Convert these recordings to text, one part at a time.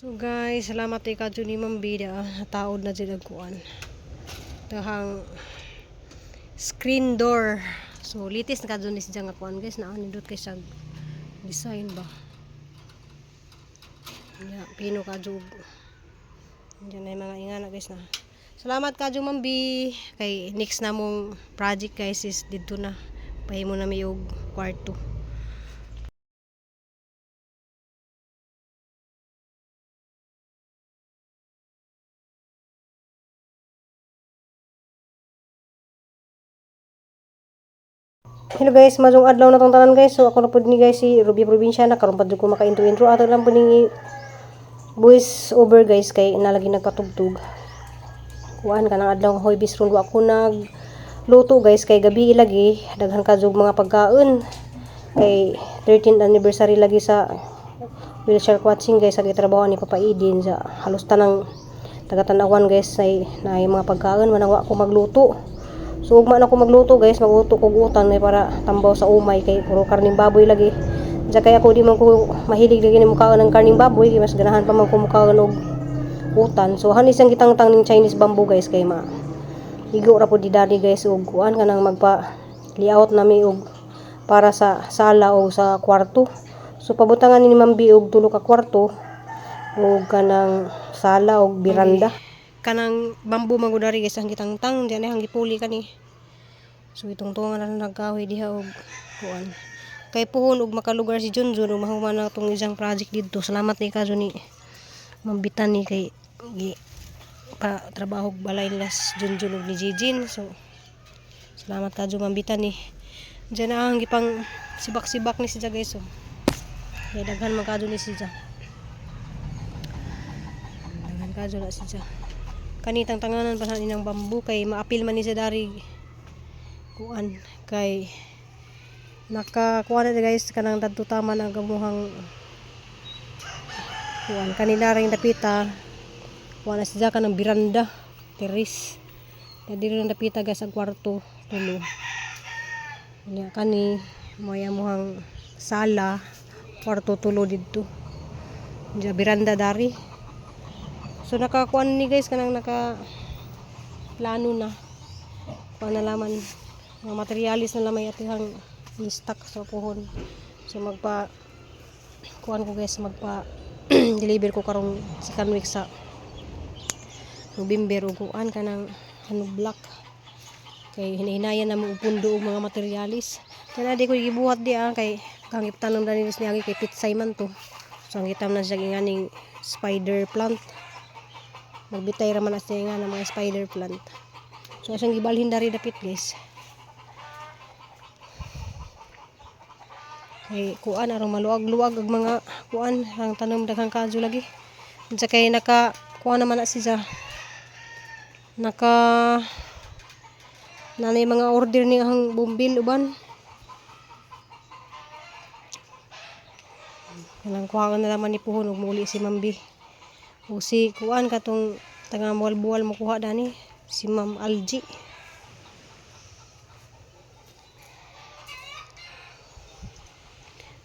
So guys, salamat kay kadyo ni Ma'am Bida. Nataod na sila kuan. Tahang screen door. So litis na kadyo ni siya nga kuan, guys, na nindot kay sa design ba. Ya, pino kadyo. Diyan na yung mga ingana, guys, na. Salamat kadyo, Ma'am B. Kay next na mong project, guys, is didto na. Pahimo na mi og kwarto. Hello guys, maayong adlaw na tong tanan, guys. So ako na pud ni, guys, si Ruby Provincia na karon pa jud ko maka-intro intro. Ato lang pud ning voice over, guys, kay nalagi nagpatugtog. Kuan kanang adlaw nga Huwebes ron wa ako nag luto, guys, kay gabi lagi daghan ka jud mga pagkaon. Kay 13th anniversary lagi sa wheelchair watching, guys, sa gitrabaho ni Papa Edin sa halos tanang taga-Tan-awan, guys, ay naay mga pagkaon manang wa ko magluto. So ugma na ko magluto, guys, magluto kog utan ay para tambaw sa umay kay puro karning baboy lagi. Diya kay ako di man ko mahilig lagi ni mukaon ng karning baboy, kay mas ganahan pa man ko mukaon og utan. So han isang gitangtang ning Chinese bamboo, guys, kay ma igo ra pud di dali, guys, og kuan kanang magpa layout nami og para sa sala o sa kwarto. So pabutangan ni Ma'am B og tulo ka kwarto og kanang sala og biranda. Kanang bamboo man gud dari, guys, ang gitangtang diyan ang gipuli kani. So itong tungan na lang nagkahoy diha og kuan. Kay puhon og makalugar si Junjun ug mahuman na tong isang project didto. Salamat ni kadyo ni Mambitan ni kay gi pa trabaho og balay nila si Junjun ug ni Jijin. So salamat kadyo, Mambitan ni. Diyan na ang gipang sibak-sibak ni siya, guys, oh. Kaya daghan man kadyo ni siya. Daghan kadyo na siya. Kanitang tanganan pa sa inang bamboo kay maapil man ni siya dari kuan kay nakakuha na, guys, kanang dadto taman ang gamuhang kuan kanila ring dapita kuan na siya kanang biranda terrace. Diri ring dapita, guys, ang kwarto tulo. Nya kani moy amuhang sala, kwarto tulo didto. Nya biranda dari. So nakakuan ni, guys, kanang naka plano na kuan na laman mga materialis na lamay atihang i-stock sa puhon. So magpa kuan ko, guys, magpa deliver ko karong second week sa November ug kuan kanang ano block kay hinahinayan na mo og pundo og mga materialis. Kaya di ko gibuhat di ah, kay kangip tanom dani niya kay pitsay man to. So ang gitam na siya nganing spider plant. Magbitay ra man na siya nga ng mga spider plant. So asang gibalhin dari dapit, guys. Kay kuan arong maluag-luag og mga kuan ang tanom daghang kadyo lagi. Unsa kay naka kuan naman na siya. Naka nanay mga order ni ang bumbil uban. Kanang kuha na naman ni puhon ug muuli si Mambi. O si kuan katong taga buwal-buwal mo kuha dani si Ma'am Algie.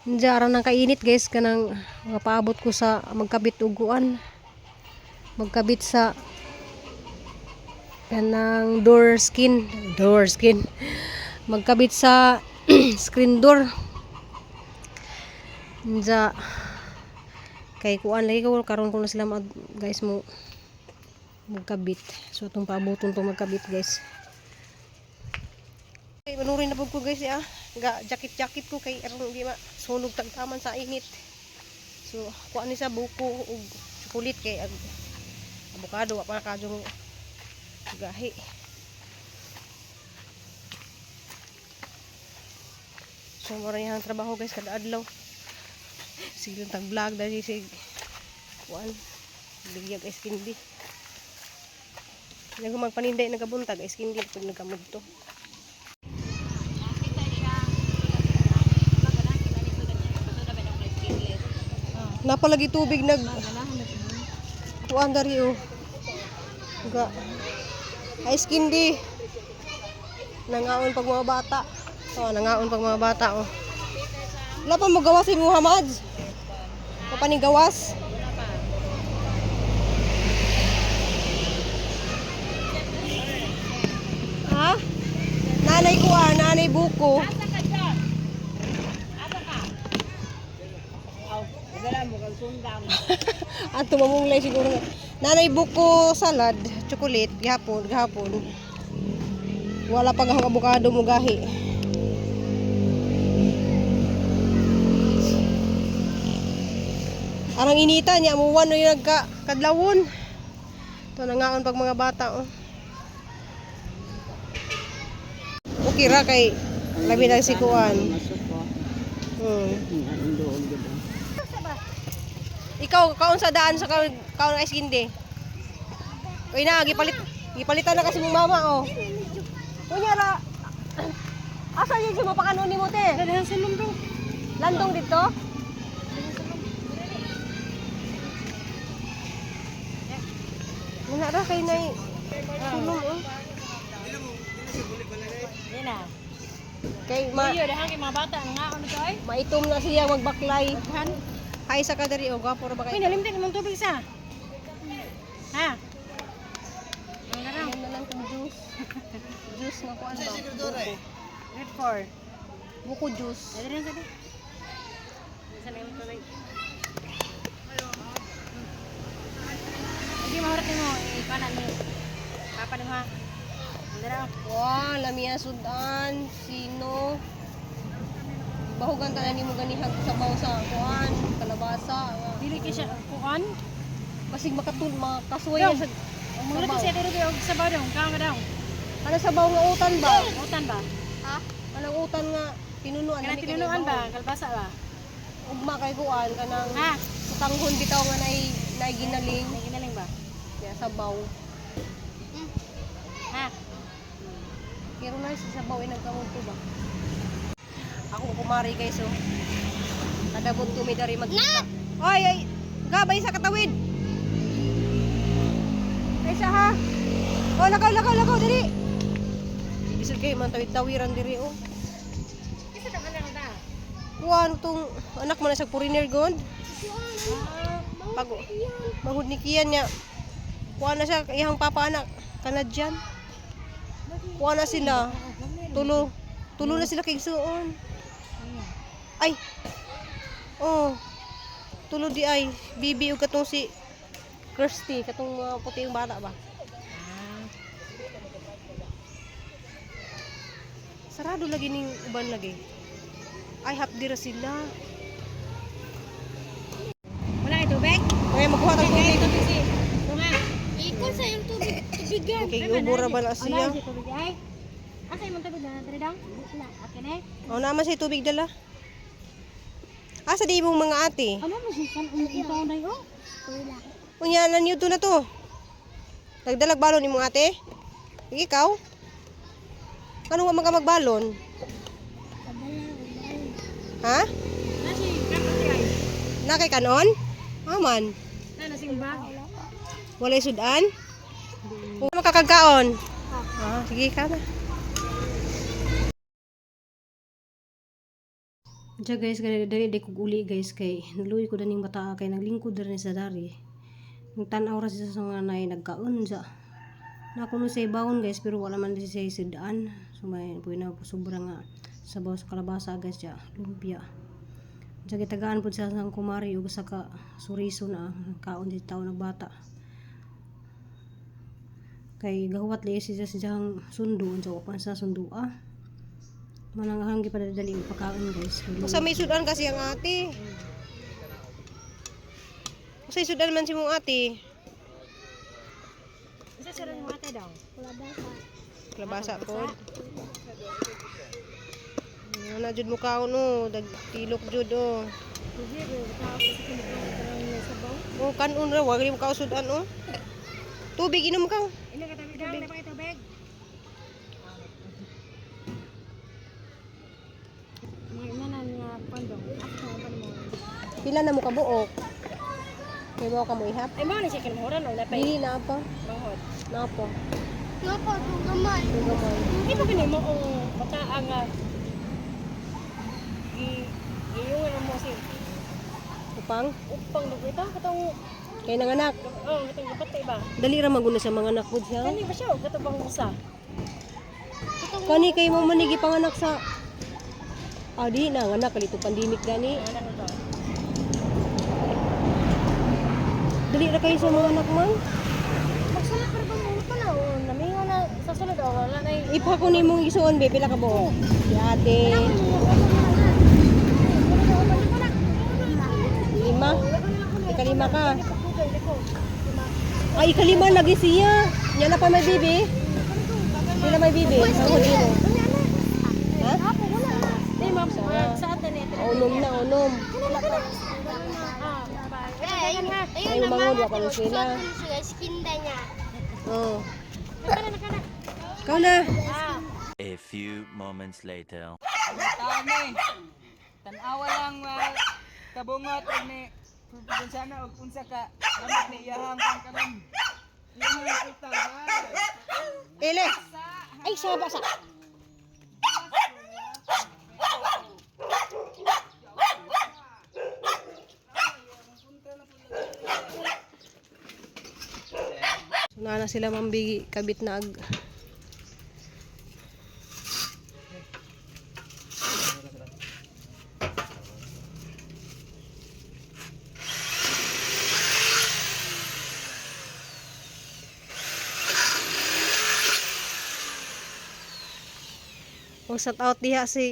Diya aron nang kainit, guys, kanang mapaabot ko sa magkabit og kuan. Magkabit sa kanang door skin, door skin. Magkabit sa screen door. Diya kay kuan lagi ko karon ko na sila mag, guys, mo magkabit. So atong paaboton to magkabit, guys. Kay manurin na pud ko, guys, ah. Ga jacket-jacket ko kay aron di ma sunog tagtaman sa init. So kuan ni sa buko ug chocolate kay ag avocado wa pa kadyong gahi. So mura ang trabaho, guys, kada adlaw. Sige tag vlog dahil sig kuan bigyag ice candy. Nag magpaninday nagabuntag ice candy pag nagamudto. Napalagi tubig nag kuan dari oh. Ga ice candy. Nangaon pag mga bata. Oh, nangaon pag mga bata oh. Wala pa mo gawas si Muhammad. Pa ni gawas. Naanay kuan, naanay buko. Asa ka dyan? Asa ka? Aw, dala mo kang sundang. Ato mamunglay siguro. Nanay buko salad, chocolate, gihapon, gihapon. Wala pa gahong abukado mo gahi. Arang inita niya mo wano yung nagka kadlawon. Ito nangaon pag mga bata oh. Okay ra kay labi na si kuan. Masuko. Ikaw kaon sa daan sa kaon kaon ng ice candy. Kay na gipalit gipalitan na kasi mong mama oh. Kunya ra. Asa yun si mapakanon nimo te? Dala sa lundong. Landong dito? Wala ra kay nay sulong oh. Yan na. Kay ma Iyo, dahang kay mga bata ang ngaon to ay. maitom na siya magbaklay. Hay sa kadiri oh, gwapo ra ba Uy, kay? nalimtan imong tubig sa. Ha? Ang garang. Inom na lang kong juice. Juice nga kuan ba? Buko. Red four. Buko juice. Dali na sabi. Sa lang imong tubig. Hindi mahurat nimo ikanan ni. Papa nimo ha. Ang garang. Wow, lamia sudan, sino. Bahugan tanan nimo ganihag sabaw sa kuan, kalabasa. Nga. Dili kay siya kuan. Basig makatul makasuway na sa Mulat sabaw. siya diri og sabaw daw, kaon ka daw. Ano sabaw nga utan ba? Utan ba? Ha? Anong utan nga tinunuan Kana lami kay tinunuan ba? baho. Kalbasa ba? Ugma kay kuan kanang Ha? sutanghon bitaw nga nay ginaling. May ginaling ba? Ya sabaw. Ha? Pero na sa sabaw ay nagkamon ko ba? Ako kumari guys oh. Kadabot tumi dari magkita. Ay ay, gabay sa katawid. Ay sa ha. Oh, lakaw lakaw lakaw diri. Bisod kayo man tawid-tawiran diri oh. Isa ka lang ta. Kuan tong anak mo na sa foreigner god. Pag manghud ni Kian niya. Kuan na siya iyang papa anak Canadian. Kuan na sila. Tulo. Tulo na sila kay suon. Ay. Oh. Tulo di ay bibi ug katong si Kirsty katong mga puti yung bata ba. Sarado lagi ning uban lagi. Ay hapdi ra sila. Wala kay tubig? Kaya magkuha tag tubig. Tubig si. Tunga. Ikon sa iyong tubig, tubigan. Kay ubo ra ba na siya? Wala si tubig ay. Asa imong tubig na diri daw? Na, akin eh. Oh, naman siya tubig dala. Asa di imong mga ate? Ano mo si kan itaw na oh? Wala. Unya na niyo na to. Nagdalag balon imong ate? Ikaw? Ano wa man ka magbalon? Ha? Na si kan ay. Na kay kanon? Aman. Na na sing bag. Walay sudan? Huwag makakagkaon. Ah, sige ka na. Diya guys, kaya dali di kog uli guys kay naluoy ko daning bata kay naglingkod diri sa dari. Nagtan-aw ra siya sa mga nay nagkaon sa. Nakuno sa ibawon guys pero wala man di siya sudaan. So may puy na sobra nga sabaw sa kalabasa guys diya, lumpia. Diya gitagaan pud siya sa kumari ug sa ka suriso na kaon di tawo nagbata kay gahuwat liya siya sa siyang sundo unsa wa pa sa sundo ah manang ang gipadadali ang pagkaon guys. Usa may sudan kasi ang ate. Usa sudan man si mong ate. Isa sira ni ate daw. Kalabasa pod. Ano na jud mo kaon oh, dagtilok jud oh. Sige, tao kasi kinikaon kanang may sabaw. Oh, kanon ra wa gali mo kaon sudan oh. Tubig inom ka. Ina ka tubig daw, na pa tubig. Mga ina na nga pandong. Ako pa mo. Pila na mo kabuok? Kay mo ka mo ihap? Ay mo ni siya kinumuran og napay Dili na pa. manghod. Na pa. Nga po, tugaman. Gamay. Hindi ba kini mo ang bata ang gi giyungan mo si Upang upang dugita katong kay nanganak. oh katong gipatay ba? Dali ra maguna sa mga anak pod siya. Kani ba siya o katong bang usa? Katong Kani kay mo man panganak sa. Ah, di na anak kalito pandemic gani. Anak ko to. Dali ra kayo sa mga anak man. Magsulod pero ba mo pa na o namingo na sa sulod o wala na. Ipa ko nimong isuon be pila ka buok. Si ate. Lima. Ikalima ka. Ay, ikalima lagi siya. Nya na pa may bibi. Sila may bibi. Ang huli mo. Ha? Di ma'am, sa atin eh. Unom na, unom. Ay, umangon, wa pa sila. Skinda niya. Oh. Ikaw na. A few moments later. Tani. Tan-awa lang mga kabungot og ni Probinsyana og unsa ka lamot ni iyahang kang karon. Iyahang utang ha. Ele. Ay, saba sa. So, naa na sila mambigi kabit na ag. O shout out diha si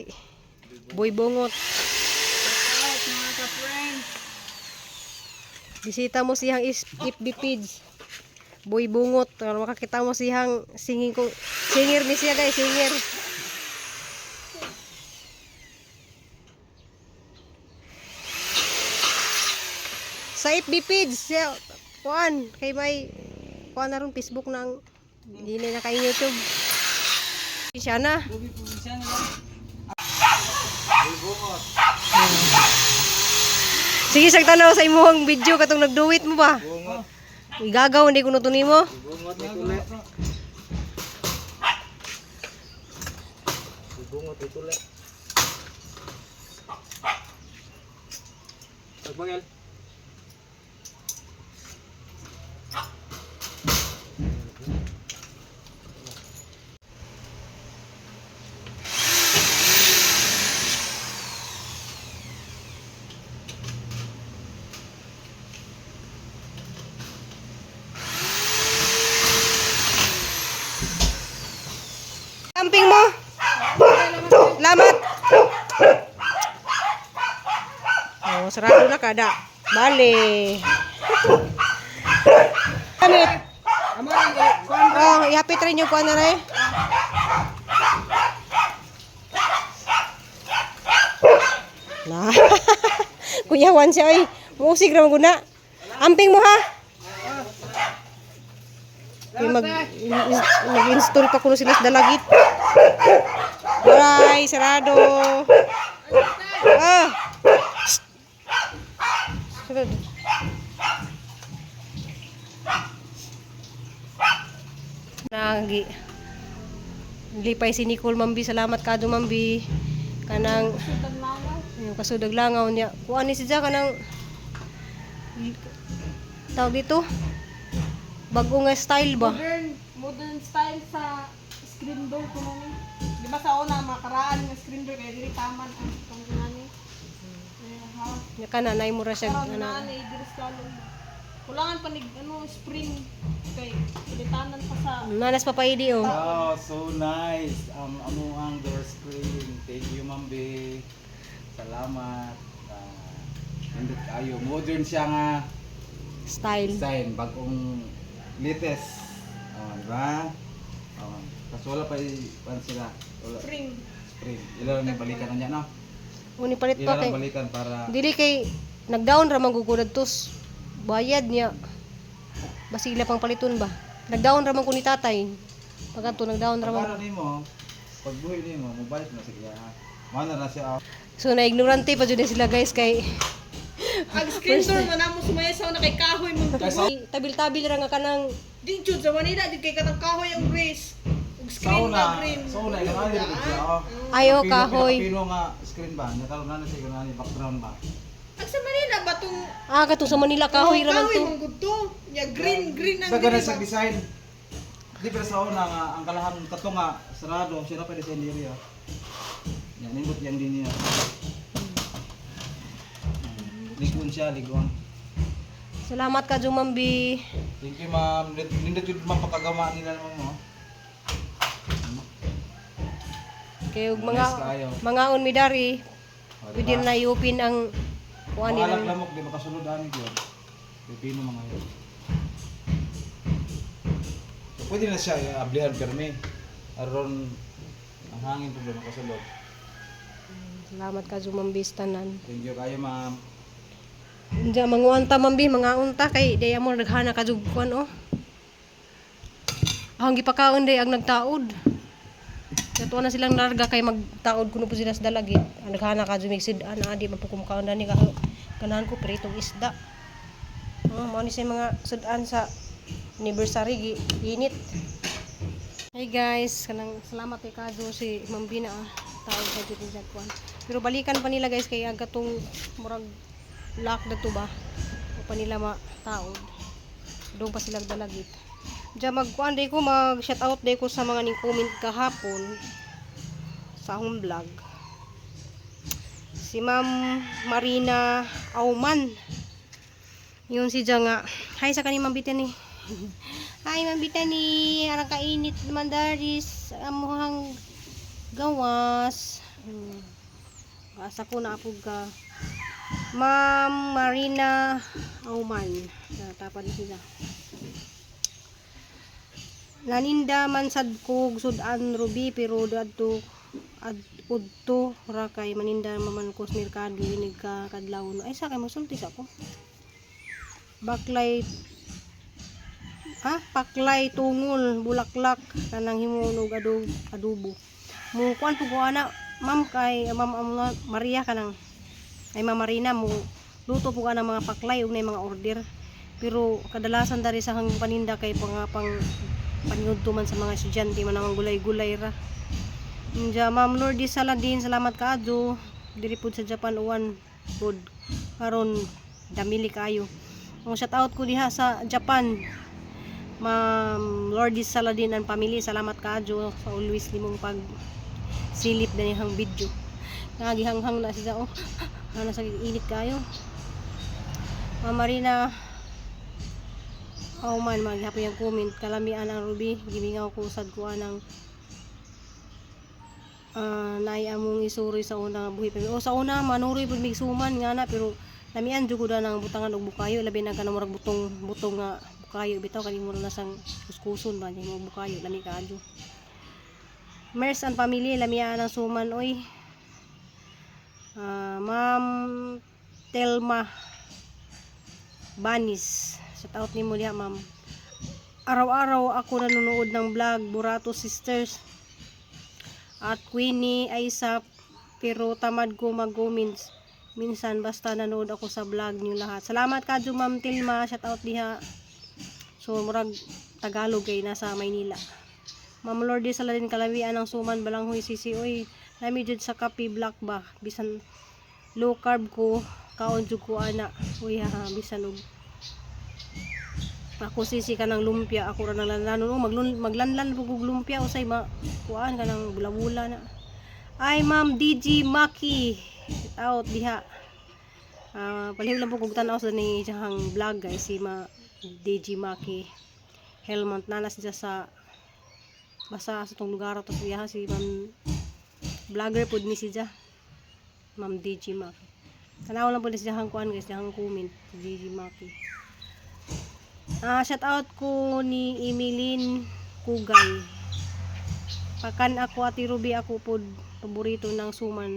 Boy Bongot. Alright mga ka-friends. Bisita mo siyang FB page. Boy Bungot. Para makakita mo siyang singing ko. Singer ni siya guys, singer. Sa FB page siya kuan kay may kuan na ron Facebook na ang hindi na kay YouTube. Siya na. Ruby Probinsyana lang. Sige, sagtanaw sa imong video katong nagduwit mo ba? Igagaw hindi ko nuto nimo. Bungot ni tule. Bungot ni tule. Pagbangel. Camping mo. Lamat. Oh, sarado na kada. Bale. Gamit. Amo rin kay kuan. Oh, ihapit rin yung kuan na rin. Na. Kuya Juan siya oy. Muusig ra man guna. Amping mo ha. May mag-install pa kuno sila sa dalagit. Bye, sarado. Ah. Shh. Sarado. Nagi. Lipay si Nicole Mambi, salamat kado Mambi. Kanang yung kasudag langaw niya. Kuan ni siya kanang tawag dito. Bago nga style ba? Modern, modern style sa screen door ko nani. Di ba sa una makaraan nga screen door kaya dili taman ang kung nani. Eh, ha. Nya kana nay mura siya Karon ana. na ni diri sa lalom. Kulangan pa nig ano spring kay pilitanan pa sa Nanas papaidi oh. Oh, so nice. Amo ang door screen. Thank you, Ma'am B. Salamat. Nindot kayo. Modern siya nga Style. design. Bagong latest. Oh, di ba? Oh, kasi wala pa pan sila. Wala. spring. Spring. Ila lang yung balikan na niya, no? Uni palit Ila pa lang kay balikan para dili kay nagdown ra man gud tos bayad niya. Basila pang paliton ba? Nagdown ra man ko ni tatay. Pagkato nagdown ra man. Pag nimo, pagbuhi nimo, mobile na siya. Mana na siya. Oh. So na ignorante pa jud na sila guys kay Ang screen door man namo sumaya sa una kay kahoy mong tubo. tabil-tabil ra nga kanang Di jud sa Manila di kay katang kahoy ang grace. Ug Sa screen una, na green. sa una, ikaw na siya. Oh. Ayo, Pino- kahoy. Pino nga screen ba? Nakaroon na siya na background ba? Ang sa Manila ba tong ah katong sa Manila kahoy ra man kahoy to. mong gudto. Nya green green ang Sa ganun dili sa ba? design. Di pero sa una nga ang kalahang kato nga sarado siya ra pa design diri oh. Yan nindot yan din niya. Ligon siya, ligon. Salamat ka Jumambi. Thank you, ma'am. Nindot yun ma'am pagkagawa nila ma'am oh. Kay og mga Nice kaayo. mga unmidari, O, pwede diba? na i-open ang kuan Mga nila. alak lamok di makasulod ani gyud. Pipino mga yun. So, pwede na siya ablihan permi. Aron ang hangin pud makasulod. Salamat ka Jumambi sa tanan. Thank you kayo, ma'am. Unja manguan ta mambi, mga unta kay day amo naghana ka jug kuan oh. Ang gipakaon day ang nagtaod. Natuwa na silang larga kay magtaod kuno po sila sa dalagit. Ang naghana ka jug sid ana di man po kumkaon dani ka ganahan ko pritong isda. Oh, mao ni sa mga sudan sa anniversary gi init. Hey guys, kanang salamat kay Kazo si Ma'am Bina ah. Taod sa jud sa kuan. Pero balikan pa nila guys kay ang katong murag lock na to ba? O pa nila mataod. Doon pa sila dalagit. Diyan magkuan day ko, mag shout out day ko sa mga ning comment kahapon sa akong vlog. Si Ma'am Marina Auman. Yun si Diyan nga. Hi sa kani Ma'am Bitani. Hi Ma'am Bitani. Arang kainit naman daris. Amuhang gawas. Asa ko na apog ka. Ma'am Marina Auman. Natapad na sila. Naninda man sad ko sudan ruby pero adto ad udto ra kay maninda maman ko sa merkado inig ka kadlawon. Ay sa kay mosulti sa ko. Baklay ha paklay tungol bulaklak kanang himuon og adobo. Mo kuan pug ko ana ma'am kay ma'am ang mga Maria kanang ay Ma'am Marina mo luto po ka ng mga paklay ug nay mga order. Pero kadalasan dari sa hang paninda kay pang pang paniudto man sa mga estudyante man ang gulay-gulay ra. Inja Ma'am Lourdes Saladin, salamat kaadyo. Diri pud sa Japan uwan pod karon damili kaayo. Ang shout out ko diha sa Japan. Ma'am Lourdes Saladin and family, salamat kaadyo sa always nimong pag silip dinihang video. Nagihanghang na siya oh. Ano sa init kayo. Ma'am Marina Oh man, maghapon yung comment. Kalamian ang Ruby. Gimingaw ko sad ko anang naay among isuroy sa una nga buhi pa. O sa una manuroy pud mig suman nga na pero lamian jud ko da nang butangan og bukayo labi na kanang murag butong butong nga bukayo bitaw kani mura na sang kuskuson ba mo bukayo lami kaadyo. Mers and family lamian ang suman oy. Ma'am Telma Banis. Shout out nimo diha, ma'am. Araw-araw ako nanonood ng vlog Burato Sisters at Queenie Aisa pero tamad ko mag-comments. Minsan basta nanood ako sa vlog niyo lahat. Salamat kadyo Ma'am Tilma, shout out diha. So murag Tagalog kay nasa Maynila. Ma'am Lourdes Saladin Kalawian ang suman balanghoy sisi oy. Lami jud sa kape black ba bisan low carb ko kaon jud ko ana. Uy ha, bisan og ako sisi ka ng lumpia ako ra nang lanlanon oh, maglanlan pug og lumpia usay ma kuan ka ng bula-bula na. Ay Ma'am DG Maki, shout out diha. Palihog lang po kog tan-aw sa ni siyang vlog guys si Ma DG Maki Helmont nanas siya sa basta sa tong lugar to siya si Ma'am vlogger pud ni siya Ma'am DG Maki. Tanaw lang po ni siya kuan guys, siyang comment si DG Maki. Shout out ko ni Emilyn Kugay. Pakan ako Ate Ruby ako pod paborito ng suman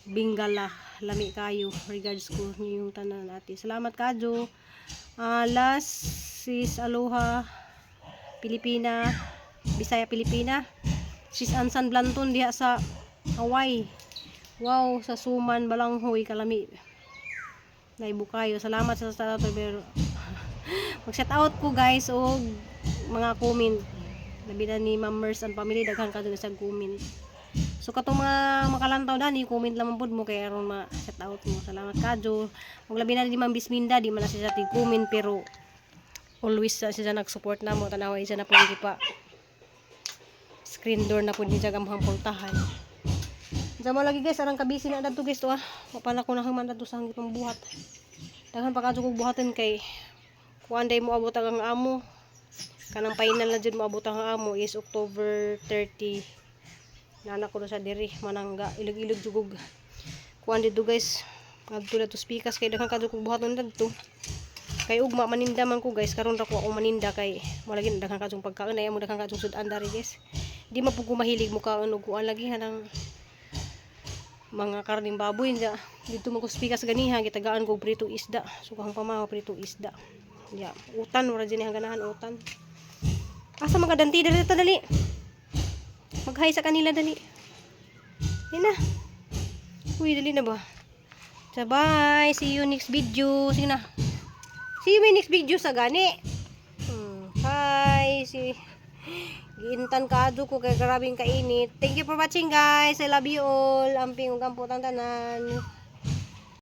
Bingala lami kayo. Regards ko niyong tanan ate. Salamat kadyo. Last sis Aloha Pilipina Bisaya Pilipina. Sis Ansan Blanton diha sa Hawaii. Wow, sa suman balanghoy kalami. Naibukayo. Salamat sa shout out pero mag shout out ko guys og mga comment. Labi na ni Ma'am Merce and family daghan ka sa comment. So katong mga makalantaw dani comment lamang pud mo kay aron ma shout out mo. Salamat kadyo. Ug labi na ni Ma'am Bisminda di man na siya tig comment pero Always sa siya nag-support namo, tanawa isa na po hindi pa screen door na po niya gamhang pultahan. Diyan mo lagi guys, arang kabisi na adto guys to ah. Mapala ko na human adto sa hanggang buhat. Daghan pa kadto kog buhaton kay kuan day mo abot ang amo. Kanang final na jud mo abot ang amo is October 30. Nana ko na sa diri manangga ilog-ilog jud og kuan dito guys. Adto na to speakers kay daghan kadto kog buhaton dadto. Kay ugma maninda man ko guys, karon ra ko ako maninda kay mo lagi daghan kadtong pagkaon ay mo daghan kadtong sud-an dari guys. Di man pud ko mahilig mo kaon og kuan lagi hanang mga karning baboy niya. Dito man ko spikas ganiha gitagaan ko pritong isda. So kahang pamaw pritong isda. Ya, utan wala din ang ganahan utan. Asa mga danti dali ta dali. Mag-hi sa kanila dali. Dali na. Uy, dali na ba? So, bye. See you next video. Sige na. See you in next video sa gani. Hi. See. Giintan ka ko kay grabing kainit. Thank you for watching guys. I love you all. Amping ug amputang tanan.